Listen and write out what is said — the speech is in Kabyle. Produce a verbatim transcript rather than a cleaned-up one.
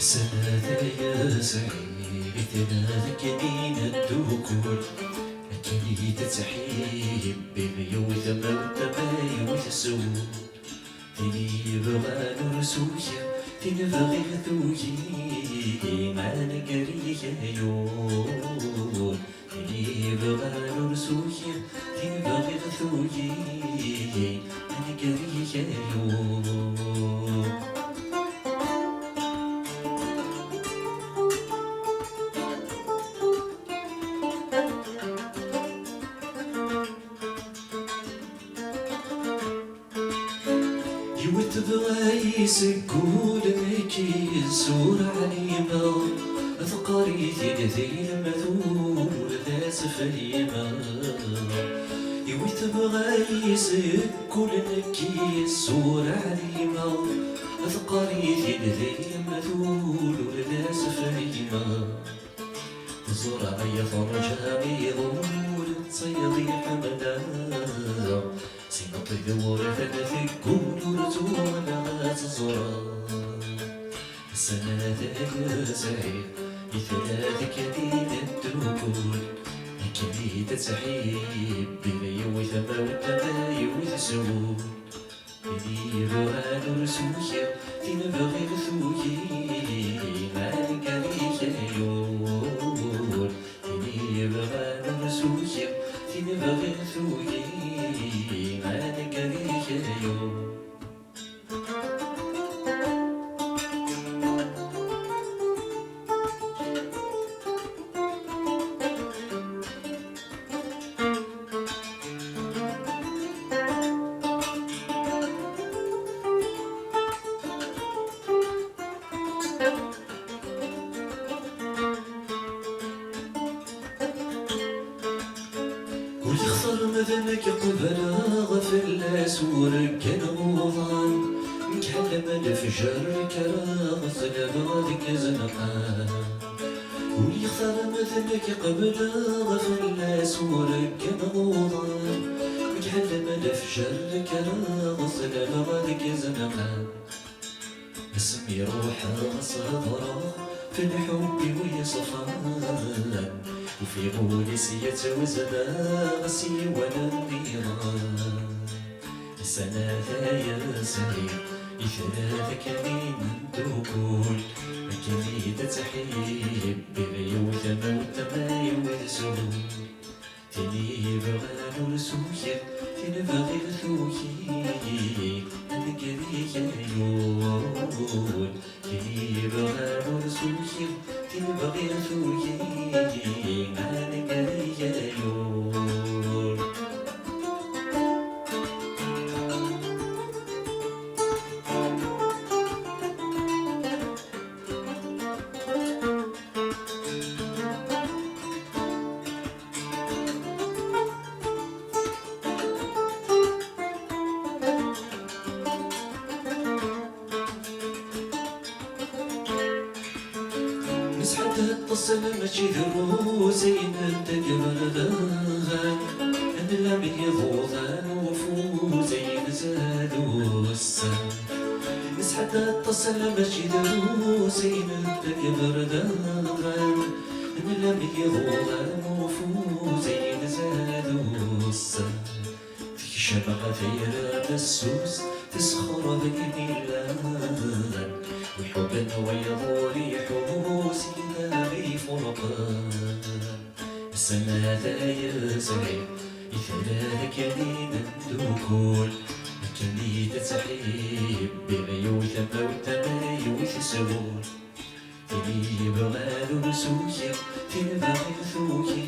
Sɛiɣ tayesɛi, tella deg din ddukul, akken i d-ttḥibbiɣ yiwet ma weltma yiwet s wul. Tin yebɣan ur s-ukiɣ, tin bɣiɣ tugi, ma nnger-iyi ayyur. Tin yebɣan ur s-ukiɣ, tin bɣiɣ tugi, ma nnger-iyi ayyur. Yiwet tebɣa-yi seg wul, nekk yes-s ur ɛlimeɣ. Teqqar-iyi-t-id di lmatul, ur d as-fhimeɣ. Yiwet tebɣa-yi seg wul, nekk yes-s ur ɛlimeɣ. Teqqar-iyi-t-id di lmatul, ur d as-fhimeɣ. Ẓureɣ aya turǧa iḍul, d tayeḍ i ḥemmleɣ. Si meṭṭi d wurfan teggul, ur ttwalaɣ ad tt-ẓreɣ. Sɛiɣ tayesɛi, i tlata kan i neddukul, akken i d-ttḥibbiɣ yiwet ma weltma yiwet s wul. Tin yebɣan ur s-ukiɣ, tin bɣiɣ tugi, ma nnger-iyi ayyur. Tin yebɣan ur s-ukiɣ, tin bɣiɣ tugi, ma nnger-iyi ayyur. Ur yextar ma d nekk qebleɣ fell-as urgan uḍan, nekk ḥellem lefjer kkreɣ tlaba deg izenqan. Ur yextar ma d nekk qebleɣ fell-as urgan uḍan, nekk ḥellem lefjer kkreɣ tlaba deg izenqan. Asmi ruḥeɣ s-hedreɣ f lḥubb-iw yeṣfan, ufiɣ ul-is yettwezdeɣ s yiwen nniḍen. Sɛiɣ tayesɛi, i tlata kan i neddukul, akken i d-ttḥibbiɣ yiwet ma weltma yiwet s wul. Tin yebɣan ur s-ukiɣ, tin bɣiɣ tugi, ma nnger-iyi ayyur. Tin yebɣan ur s-ukiɣ, tin bɣiɣ tugi, ma nnger-iyi ayyur. Nesḥadeṭ ṭṭesna mačči d rruzayen n tagmert d amdan, nlam iḍudan ufuz ayen zad ussan. Nesḥadeṭ ṭṭesna mačči d rruzayen n tagmert d amdan, nlam iḍudan ufuz ayen zad ussan. Tekcem ɣer tayra messus, tesxerb imillan. Iḥuben wayeḍ ur iḥus, ineɣ ifurqen. Sɛiɣ tayesɛi, i tlata kan i neddukul, akken i d-ttḥibbiɣ yiwet ma weltma yiwet s wul. Tin yebɣan ur s-ukiɣ, tin bɣiɣ tugi,